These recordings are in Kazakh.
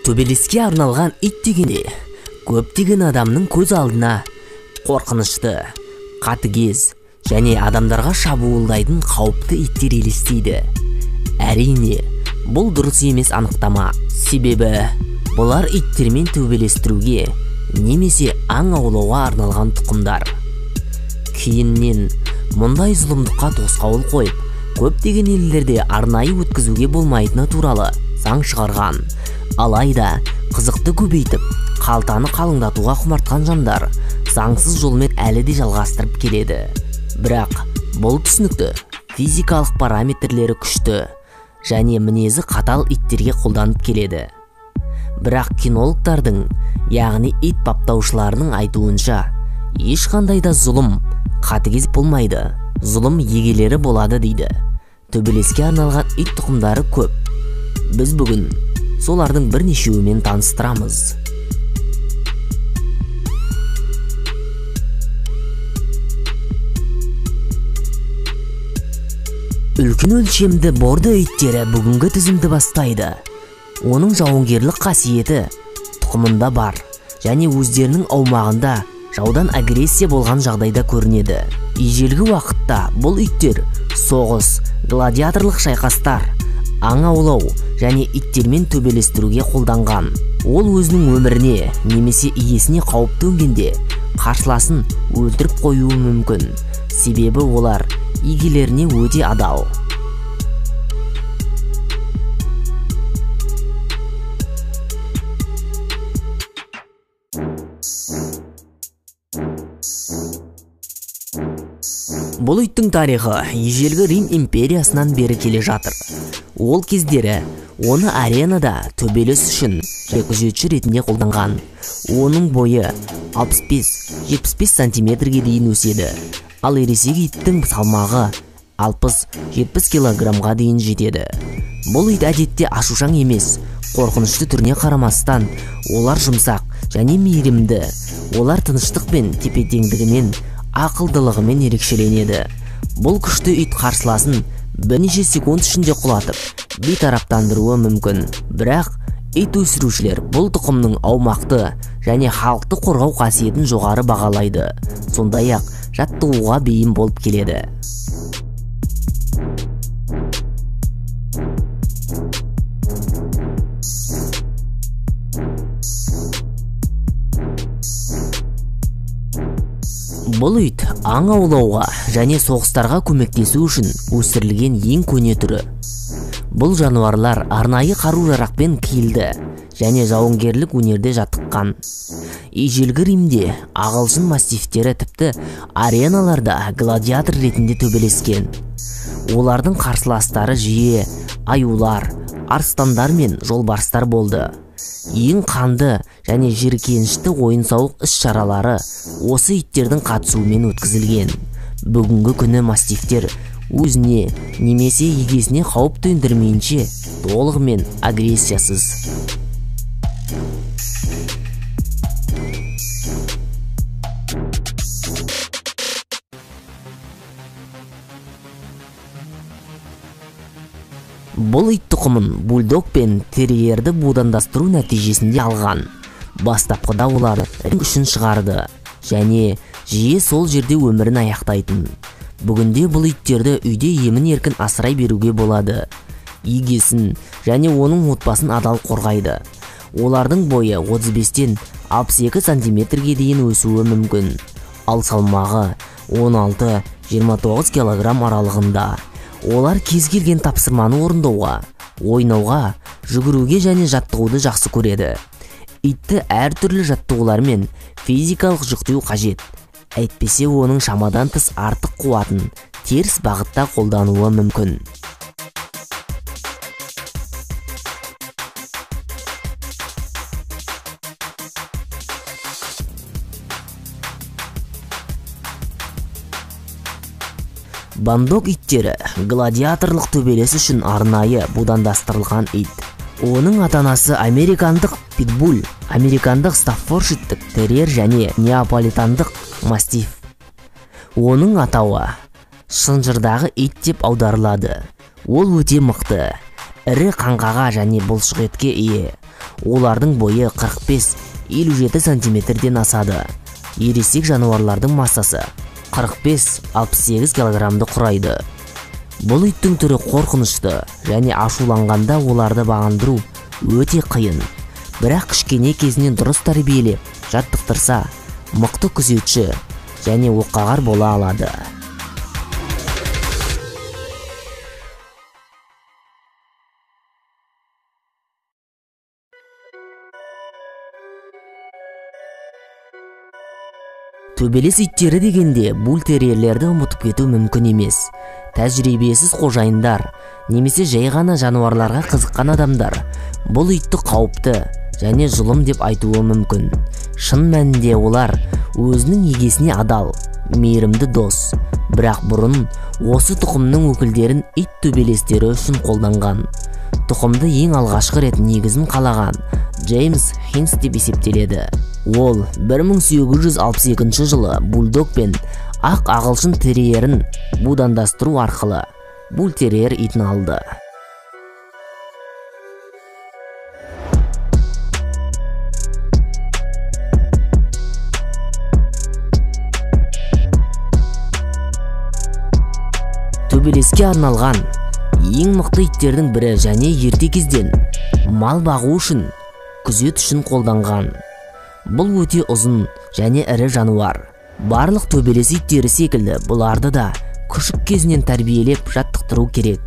Төбелеске арналған ит дегенде көптеген адамның көз алдына қорқынышты, қатыгез және адамдарға шабуылдайтын қауіпті иттер елестейді. Әрине, бұл дұрыс емес анықтама. Себебі бұлар иттермен төбелестіруге немесе аң аулауға арналған тұқымдар. Кейіннен мұндай зұлымдыққа тосқауыл қойып, көптеген елдерде арнайы өткізуге болмайтыны туралы заң шығарған. Алайда қызықты көбейтіп, қалтаны қалыңдатуға құмартқан жандар заңсыз жолмен әлі де жалғастырып келеді. Бірақ бұл түсінікті физикалық параметрлері күшті және мінезі қатал иттерге қолданып келеді. Бірақ кинологтардың, яғни ит баптаушыларының айтуынша, ешқандай да зұлым, қатыгез болмайды. Зұлым егелері болады дейді. Төбелеске арналған ит тұқымдары көп. Біз бүгін солардың бірнешеуімен таныстырамыз. Үлкен өлшемді бордо иттері бүгінгі тізімді бастайды. Оның жауынгерлік қасиеті тұқымында бар және өздерінің аумағында жаудан агрессия болған жағдайда көрінеді. Ежелгі уақытта бұл иттер соғыс, гладиаторлық шайқастар, аң аулау және иттермен төбелестіруге қолданған. Ол өзінің өміріне немесе иесіне қауіп төнгенде қарсыласын өлтіріп қоюы мүмкін. Себебі олар егелеріне өте адал. Бұл иттің тарихы ежелгі Рим империясынан бері келе жатыр. Ол кездері оны аренада төбелес үшін күзетші ретінде қолданған. Оның бойы 65-75 сантиметрге дейін өседі. Ал ересек иттің салмағы 60-70 килограммға дейін жетеді. Бұл ит әдетте ашушаң емес, қорқынышты түріне қарамастан, олар жұмсақ және мейірімді. Олар тыныштық пен тепе-теңдігімен, ақылдылығымен ерекшеленеді. Бұл күшті ит қарсыласын бірнеше секунд ішінде құлатып, бейтараптандыруы мүмкін. Бірақ ит өсірушілер бұл тұқымның аумақты және халықты қорғау қасиетін жоғары бағалайды. Сондай-ақ жаттығуға бейім болып келеді. Бұл ит аң аулауға және соғыстарға көмектесу үшін өсірілген ең көне түрі. Бұл жануарлар арнайы қару-жарақпен киілді және жауынгерлік өнерде жаттыққан. Ежелгі Римде ағылшын мастифтері тіпті ареналарда гладиатор ретінде төбелескен. Олардың қарсыластары жиі аюлар, арыстандар мен жолбарыстар болды. Ең қанды және жиіркенішті ойын-сауық іс-шаралары осы иттердің қатысуымен өткізілген. Бүгінгі күні мастифтер өзіне немесе егесіне қауіп төндірмейінше толығымен агрессиясыз. Бұл ит тұқымын бульдог пен терьерді будандастыру нәтижесінде алған. Бастапқыда олар ринг үшін шығарды және жиі сол жерде өмірін аяқтайтын. Бүгінде бұл иттерді үйде емін-еркін асырай беруге болады. Егесін және оның отбасын адал қорғайды. Олардың бойы 35-тен 62 сантиметрге дейін өсуі мүмкін. Ал салмағы 16-29 килограмм аралығында. Олар кез келген тапсырманы орындауға, ойнауға, жүгіруге және жаттығуды жақсы көреді. Итті әртүрлі жаттығулармен физикалық жүктеу қажет. Әйтпесе оның шамадан тыс артық қуатын теріс бағытта қолдануы мүмкін. Бандок иттері гладиаторлық төбелес үшін арнайы будандастырылған ит. Оның ата-анасы американдық питбуль, американдық стаффордшиттік терьер және неаполитандық мастиф. Оның атауы шынжырдағы ит деп аударылады. Ол өте мықты, ірі қаңқаға және бұлшықетке ие. Олардың бойы 45-57 сантиметрден асады. Ересек жануарлардың массасы 45-68 килограммды құрайды. Бұл иттің түрі қорқынышты және ашуланғанда оларды бағындыру өте қиын. Бірақ кішкене кезінен дұрыс тәрбиелеп, жаттықтырса, мықты күзетші және оққағар бола алады. Төбелес иттері дегенде бультерьерлерді ұмытып кету мүмкін емес. Тәжірибесіз қожайындар немесе жай ғана жануарларға қызыққан адамдар бұл итті қауіпті және зұлым деп айтуы мүмкін. Шын мәнінде олар өзінің егесіне адал, мейірімді дос. Бірақ бұрын осы тұқымның өкілдерін ит төбелестері үшін қолданған. Тұқымды ең алғашқы рет негізін қалаған Джеймс Хинс деп есептеледі. Ол 1862 жылы бульдог пен ақ ағылшын терьерін будандастыру арқылы бультерьер итін алды. Төбелеске арналған ең мықты иттердің бірі және ерте кезден мал бағу үшін, күзет үшін қолданған. Бұл өте ұзын және ірі жануар. Барлық төбелес иттері секілді бұларды да күшік кезінен тәрбиелеп жаттықтыру керек.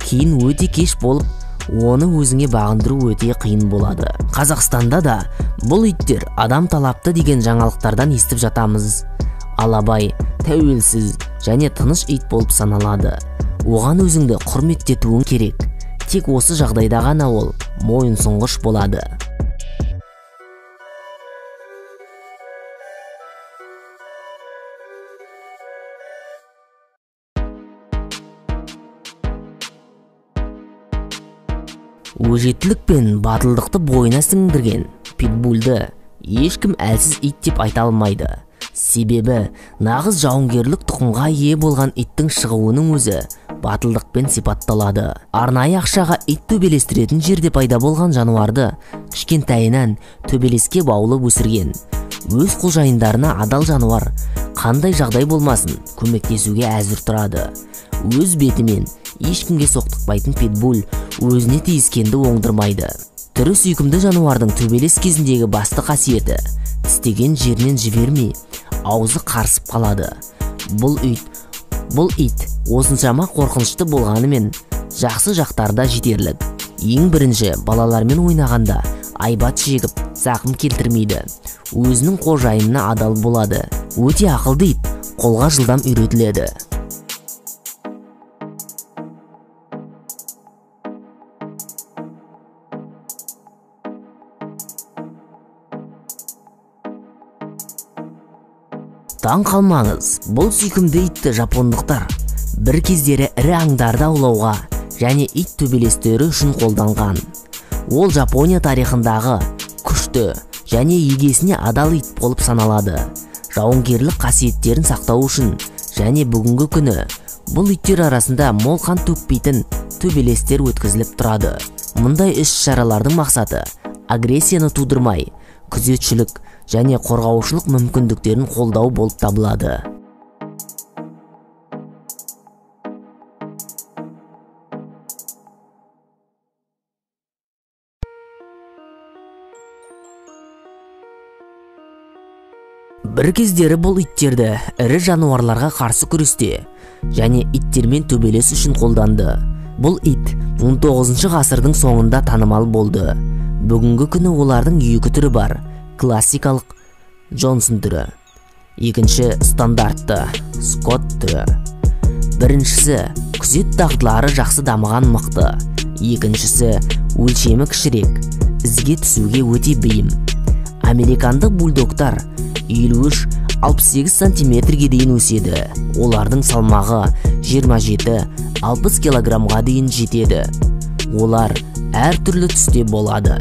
Кейін өте кеш болып, оны өзіңе бағындыру өте қиын болады. Қазақстанда да бұл иттер адам талапты деген жаңалықтардан естіп жатамыз. Алабай тәуелсіз және тыныш ит болып саналады. Оған өзіңді құрметтетуің керек. Тек осы жағдайда ғана ол мойынсұнғыш болады. Өжеттілік пен батылдықты бойына сіңдірген питбульді ешкім әлсіз ит деп айта алмайды. Себебі нағыз жауынгерлік тұқымға ие болған иттің шығуының өзі батылдықпен сипатталады. Арнайы ақшаға ит төбелестіретін жерде пайда болған жануарды кішкентайынан төбелеске баулып өсірген. Өз қожайындарына адал жануар қандай жағдай болмасын көмектесуге әзір тұрады. Өз бетімен ешкімге соқтықпайтын питбуль өзіне тиіскенді оңдырмайды. Түрі сүйкімді жануардың төбелес кезіндегі басты қасиеті тістеген жерінен жібермей, аузы қарысып қалады. Бұл ит осыншама қорқынышты болғанымен жақсы жақтарда жетерлік. Ең бірінші балалармен ойнағанда айбат шегіп, зақым келтірмейді. Өзінің қожайынына адал болады. Өте ақылды ит, қолға жылдам үйретіледі. Таң қалмаңыз, бұл сүйкімді итті жапондықтар бір кездері ірі аңдарды аулауға және ит төбелестері үшін қолданған. Ол Жапония тарихындағы күшті және егесіне адал ит болып саналады. Жауынгерлік қасиеттерін сақтау үшін және бүгінгі күні бұл иттер арасында мол қан төкпейтін төбелестер өткізіліп тұрады. Мұндай іс-шаралардың мақсаты агрессияны тудырмай, күзетшілік және қорғаушылық мүмкіндіктерін қолдау болып табылады. Бір кездері бұл иттерді ірі жануарларға қарсы күресте және иттермен төбелес үшін қолданды. Бұл ит 19 ғасырдың соңында танымал болды. Бүгінгі күні олардың екі түрі бар: классикалық Джонсон түрі, екінші стандартты Скотт түрі. Біріншісі күзет дағдылары жақсы дамыған мықты, екіншісі өлшемі кішірек, ізге түсуге өте бейім. Американдық бульдогтар 53-68 сантиметрге дейін өседі. Олардың салмағы 27-60 килограммға дейін жетеді. Олар әртүрлі түсте болады.